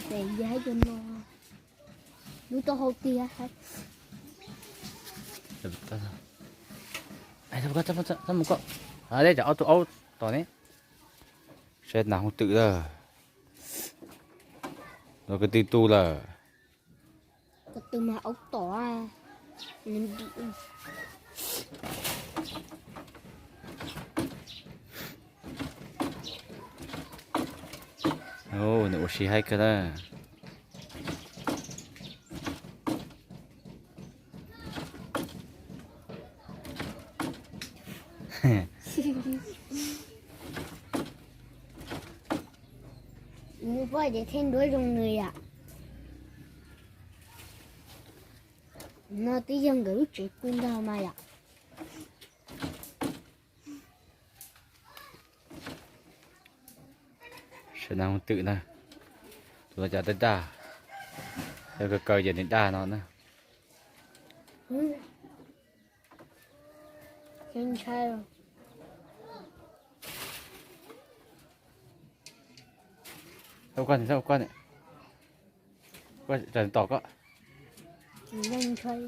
Ces yog hais tias no, lub taub hau tiag. Mus koj, dej tsam ob tug aub tom ne. Saib nas hooj twm lawm. Los ko tw tu lawm. Ko tw mas aub tom. Nws ua si haib kawg na. Mus poj ces thiaj nruab zoo nws yom. No twb yog nkawd lub tsev pw ntag mas yom. Saib nas hooj twm na. Tus no cas daj daj. Yog kaw kaw ces nws daj no na. Ua koj, ua koj, ua koj, tom koj. Ntshai.